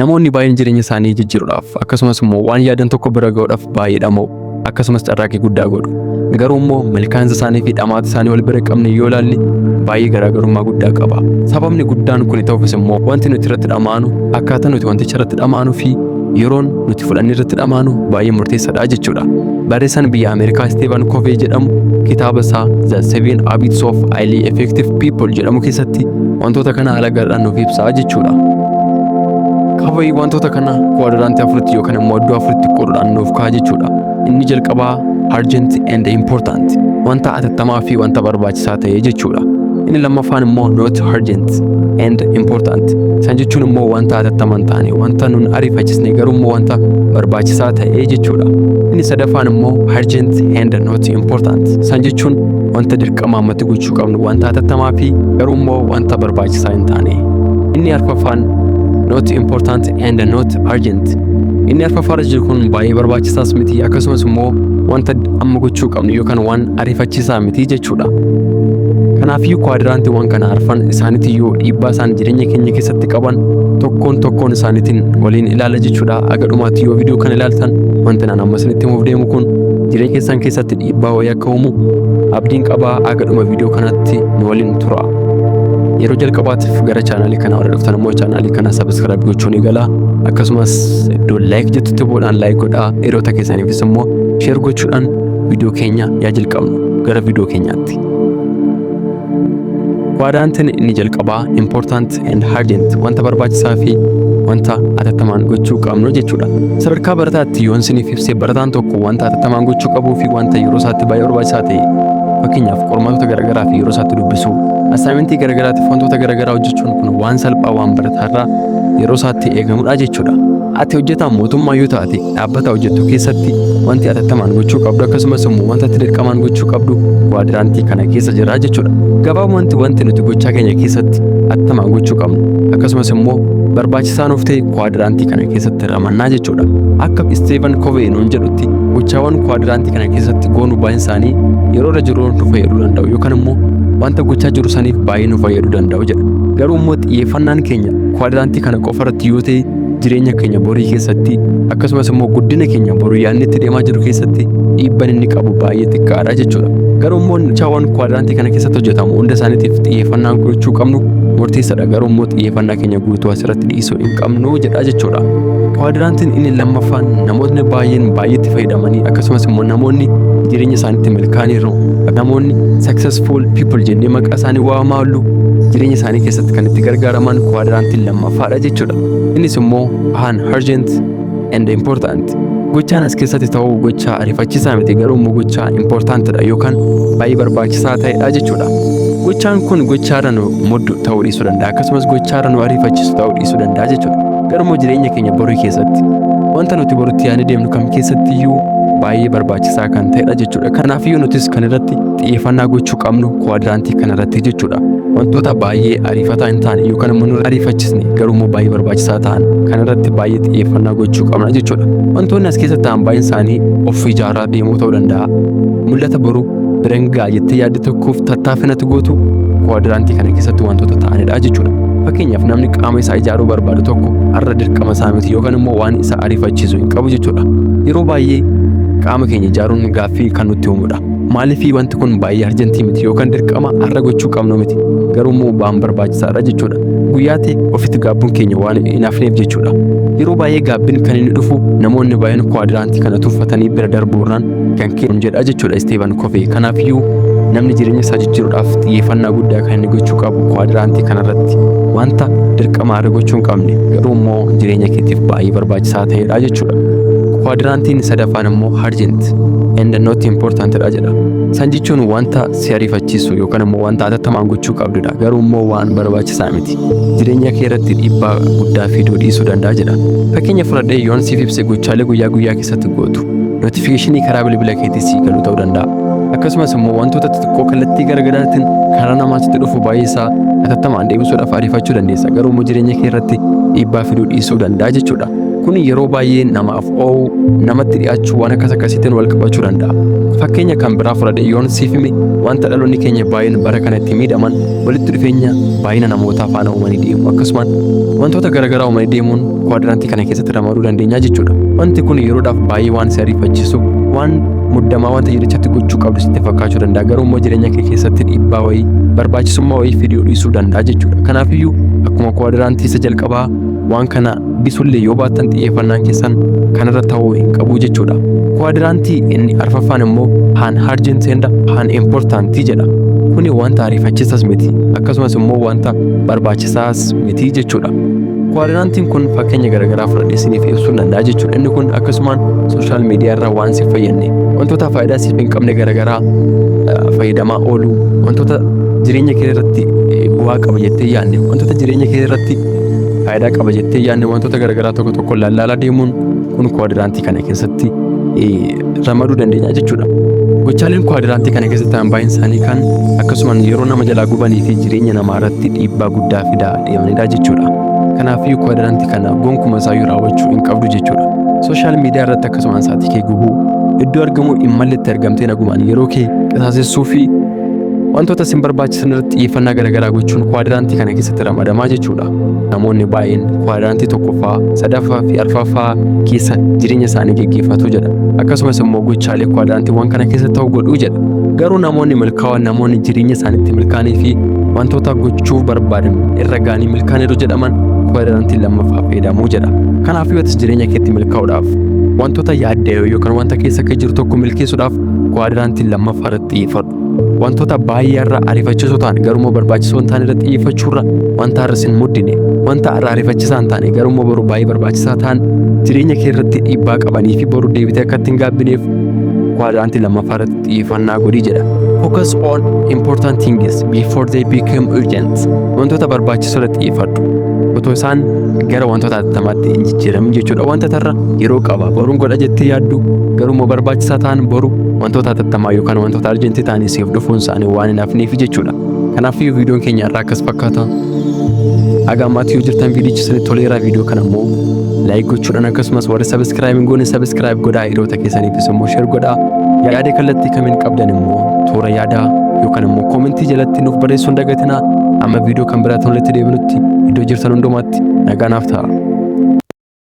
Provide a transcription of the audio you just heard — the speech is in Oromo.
Namoonni baay'een jireenya isaanii jijjiiruudhaaf, akkasumas immoo waan yaadan tokko bira ga'uudhaaf baay'ee dhama'u, akkasumas carraaqqii guddaa godhu. Garuu immoo milkaa'insa isaanii fi dhamaatii isaanii wal bira qabne yoo ilaalle, baay'ee garaagarummaa guddaa qaba. Sababni guddaan kun ta'uufis immoo wanti nuti irratti dhamaanu, akkaataa nuti wanticha irratti dhamaanuu fi yeroon nuti fudhannee irratti dhamaanu baay'ee murteessaadha jechuudha. Barreessaan biyya Ameerikaa Stephen Covey jedhamu kitaaba isaa The Seven Habits of Highly Effective People jedhamu keessatti wantoota kana haala gaariidhaan nuuf ibsaa jechuudha. Covey wantoota kana quadrant afuritti yookaan immoo iddoo afuritti qooduudhaan nuuf ka'a jechuudha. Inni jalqabaa urgent and important, wanta atattamaa fi wanta barbaachisaa ta'e jechuudha. Inni lammaffaan immoo not urgent and important. San jechuun immoo wanta atattamaa hin taane, wanta nun ariifachisne, garuu immoo wanta barbaachisaa ta'e jechuudha. Inni sadaffaan immoo urgent and not important. San jechuun wanta dirqama ammatti gochuu qabnu, wanta atattamaa fi garuu immoo wanta barbaachisaa hin taane. Inni arfaffaan not important and not urgent. Inni arfaffaarra jiru kun baay'ee barbaachisaas miti, akkasumas immoo wanta amma gochuu qabnu yookaan waan ariifachiisaa miti jechuudha. Kanaafiyyuu quadrantiiwwan kana arfan isaaniitiyyuu dhiibbaa isaan jireenya keenya keessatti qaban tokkoon tokkoon isaaniitiin waliin ilaala jechuudha. Aga dhumaatti yoo viidiyoo kana ilaaltan, wanti naan amma isinitti himuuf deemu kun jireenya keessan keessatti dhiibbaa wayii akka uumu abdiin qabaa. Aga dhuma viidiyoo kanatti nu waliin tura. Yeroo jalqabaatiif gara chaanaalii kanaa warra dhuftan immoo chaanaalii kana subscribe gochuun eegala. Akkasumas iddoo like jettutti bu'uudhaan like godhaa. Hiriyoota keessaniifis immoo share gochuudhaan viidiyoo keenya yaa jalqabnu. Gara viidiyoo keenyaatti. Quadrantiin inni jalqabaa important and urgent, wanta barbaachisaa fi wanta atattamaan gochuu qabnu jechuudha. Sadarkaa barataatti yoon isiniif ibsee, barataan tokko wanta atattamaan gochuu qabuu fi wanta yeroo isaatti baay'ee barbaachisaa ta'e, fakkeenyaaf qormaatota garaagaraa fi yeroo isaatti dubbisuu, assignmentii garaagaraatiif wantoota garaagaraa hojjechuun kun waan salphaa, waan barataarraa yeroo isaatti eegamudha jechuudha. Ati hojjetaa mootummaa yoo taate, dhaabbata hojjettu keessatti wanti atattamaan gochuu qabdu, akkasumas immoo wanta ati dirqamaan gochuu qabdu quadrantii kana keessa jira jechuudha. Gabaabumatti wanti nuti gochaa keenya keessatti atattamaan gochuu qabnu, akkasumas immoo barbaachisaa nuuf ta'e, quadrantii kana keessatti ramannaa jechuudha. Akka Stephen Covey nuun jedhutti, gochaawwan quadrantii kana keessatti goonu baay'een isaanii yeroo irra jiru nu fayyaduu danda'u yookaan immoo wanta gochaa jiru saniif baay'ee nu fayyaduu danda'u jedha. Garuu immoo xiyyeeffannaan keenya quadrantii kana qofa irratti yoo ta'e, jireenya keenya borii keessatti, akkasumas immoo guddina keenya borii yaadni itti deemaa jiru keessatti dhiibban inni qabu baay'ee xiqqaadha jechuudha. Garuu immoo gochaawwan quadrantii kana keessatti hojjetamu hunda isaaniitiif xiyyeeffannaan gochuu qabnu murteessaadha. Garuu immoo xiyyeeffannaa keenya guutuu asirratti dhiisuu hin qabnu jedha jechuudha. Quadrantiin inni lammaffaan namoonni baay'een baay'eetti fayyadamanii, akkasumas immoo namoonni jireenya isaaniitti milkaa'aniiru, namoonni successful people jennee maqaa isaanii waamamaa oollu, jireenya isaanii keessatti kan itti gargaaraman quadrantiin lammaffaadha jechuudha. Innis immoo un urgent and important. Gochaan as keessatti ta'u gochaa ariifachiisaa miti, garuu immoo gochaa importantidha yookaan baay'ee barbaachisaa ta'edha jechuudha. Gochaan kun gochaarra nu muddu ta'uu dhiisuu danda'a, akkasumas gochaarra nu ariifachiisu ta'uu dhiisuu danda'a jechuudha. Garuu immoo jireenya keenya borii keessatti, wanta nuti borutti yaadnee deemnu kam keessatti iyyuu baay'ee barbaachisaa kan ta'edha jechuudha. Kanaafiyyuu nutis kan irratti xiyyeeffannaa gochuu qabnu quadrantii kanarratti jechuudha. Wantoota baay'ee ariifataa hin taane yookaan immoo nu ariifachisne, garuu immoo baay'ee barbaachisaa ta'an kanarratti baay'ee xiyyeeffannaa gochuu qabna jechuudha. Wantoonni as keessatti ta'an baay'een isaanii of ijaaraa deemuu ta'uu danda'a. Mul'ata boruu biran ga'a jettee yaadde tokkoof tattaaffii gootu quadrantii kana keessatti wantoota ta'anidha jechuudha. Fakkeenyaaf, namni qaama isaa ijaaruu barbaadu tokko har'a dirqama isaa miti yookaan immoo waan isa ariifachiisu hin qabu jechuudha. Yeroo baay'ee qaama keenya ijaaruun gaaffii kan nutti uumudha. Maaliif? Wanti kun baay'ee urgentii miti yookaan dirqama har'a gochuu qabnu miti. Garuu immoo waan barbaachisaadha jechuudha. Guyyaatti ofitti gaabbuun keenya waan hin hafneef jechuudha. Yeroo baay'ee gaabbiin kan inni dhufu namoonni baay'een quadrantii kana tuffatanii bira darbuurraan kan ka'e jedha jechuudha Stephen Covey. Kanaafiyyuu namni jireenya isaa jijjiiruudhaaf xiyyeeffannaa guddaa kan inni gochuu qabu quadrantii kanarratti, wanta dirqama har'a gochuu hin qabne, garuu immoo jireenya keetiif baay'ee barbaachisaa ta'edha jechuudha. Quadrantiin sadaffaan immoo urgent and not important dha jedha. San jechuun wanta si ariifachiisu yookaan immoo wanta hatattamaan gochuu qabdudha. Garuu immoo waan barbaachisaa miti. Jireenya kee irratti dhiibbaa guddaa fiduu dhiisuu danda'a jedha. Fakkeenya fudhadhee yoon siif ibse, gochaalee guyyaa guyyaa keessatti gootu, notificationii karaa bilbila keetii sii galuu ta'uu danda'a. Akkasumas immoo wantoota xixiqqoo kallattii garaagaraatiin karaa namaatti dhufu baay'ee isaa hatattamaan deebisuudhaaf ariifachuu dandeessa. Garuu immoo jireenya kee irratti dhiibbaa fiduu dhiisuu danda'a jechuudha. Kun yeroo baay'ee namaaf oowuu, namatti dhiyaachuu, waan akkas akkasiitiin wal qabachuu danda'a. Fakkeenya kan biraa fudhadhee yoon siif hime, wanta dhaloonni keenya baay'een bara kana itti miidhaman, walitti dhufeenya baay'ina namootaa faana uumanii deemu, akkasumas wantoota garaagaraa uumanii deemuun quadrantii kana keessatti ramaduu dandeenya jechuudha. Wanti kun yeroodhaaf baay'ee waan si ariifachiisu, waan muddamaa, wanta jirichatti gochuu qabdu sitti fakkaachuu danda'a. Garuu immoo jireenya kee keessatti dhiibbaa wayii, barbaachisummaa wayii fiduu dhiisuu danda'a jechuudha. Kanaafiyyuu akkuma quadrantii isa jalqabaa waan kana bisullee yoo baattan, xiyyeeffannaan keessan kanarra ta'uu hin qabu jechuudha. Quadrantii inni arfaffaan immoo un-urgent and unimportant jedha. Kuni wanta ariifachiisas miti, akkasumas immoo wanta barbaachisaas miti jechuudha. Quadrantiin kun fakkeenya garaagaraa fudhadhee isiniif ibsuu danda'a jechuudha. Inni kun akkasumaan social media irraa waan si fayyadne, wantoota faayidaa siif hin qabne garaagaraa fayyadamaa ooluu, wantoota jireenya kee irratti bu'aa qaba jettee yaadne, wantoota jireenya kee irratti faayidaa qaba jettee yaadne, wantoota garaagaraa tokko tokko lallaalaa deemuun kun quadrantii kana keessatti ramaduu dandeenya jechuudha. Gochaaleen quadrantii kana keessatti ta'an baay'een isaanii kan akkasumaan yeroo nama jalaa gubanii fi jireenya namaa irratti dhiibbaa guddaa fidaa deemanidha jechuudha. Kanaafiyyuu quadrantii kana gonkuma isaayyuu raawwachuu hin qabdu jechuudha. Social media irratti akkasumaan sa'aatii kee gubuu, iddoo argamuu hin malletti argamtee nagumaan yeroo kee qisaasessuu fi wantoota sin barbaachisan irratti xiyyeeffannaa garaagaraa gochuun quadrantii kana keessatti ramadamaa jechuudha. Namoonni baay'een quadrantii tokkoffaa, sadaffaa fi arfaffaa keessa jireenya isaanii geggeeffatu jedha. Akkasumas immoo gochaalee quadrantiiwwan kana keessa ta'u godhuu jedha. Garuu namoonni milkaa'an, namoonni jireenya isaaniitti milkaa'anii fi wantoota gochuu barbaadan irra ga'anii milkaa'aniiru jedhaman, quadrantii lammaffaa fayyadamuu jedha. Kanaafuu atis jireenya keetti milkaa'uudhaaf, wantoota yaaddee yookaan wanta keessa kee jiru tokko milkeessuudhaaf quadrantii lammaffaa irratti xiyyeeffadhu. Wantoota baay'ee irra ariifachiisoo ta'an garuu barbaachisoo hin taane irratti xiyyeeffachuurra, wanta har'a sin muddine, wanta har'a ariifachiisaa hin taane garuu boru baay'ee barbaachisaa ta'an, jireenya kee irratti dhiibbaa qabanii fi boru deebitee akka ittiin gaabbineef quadrantii lammaffaa irratti xiyyeeffannaa godhii jedha. Focus on important things before they become urgent. Wantoota barbaachisoo irratti xiyyeeffadhu, otoo isaan gara wantoota hatattamaatti hin jijjiiramin jechuudha. Wanta tarra yeroo qaba, boruun godha jettee yaaddu garuu immoo barbaachisaa ta'an, boru wantoota hatattamaa yookaan wantoota urgentii ta'anii siif dhufuun isaanii waan hin hafneef jechuudha. Kanaafuu viidiyoon keenya irraa akkas fakkaata. Haga ammaatti yoo jirtan viidiyichi isinitti toleera, viidiyoo kana immoo like gochuudhaan, akkasumas warri subscribe hin goone subscribe godhaa, hiriyoota keessaniifis immoo share godhaa. Yaada kallattii kamiin qabdan immoo toora yaadaa yookaan immoo commentii jalatti nuuf barreessuu hin dagatinaa. Amma viidiyoo kan biraatiin walitti deebinutti iddoo jirtan hundumaatti nagaa naaf ta'a.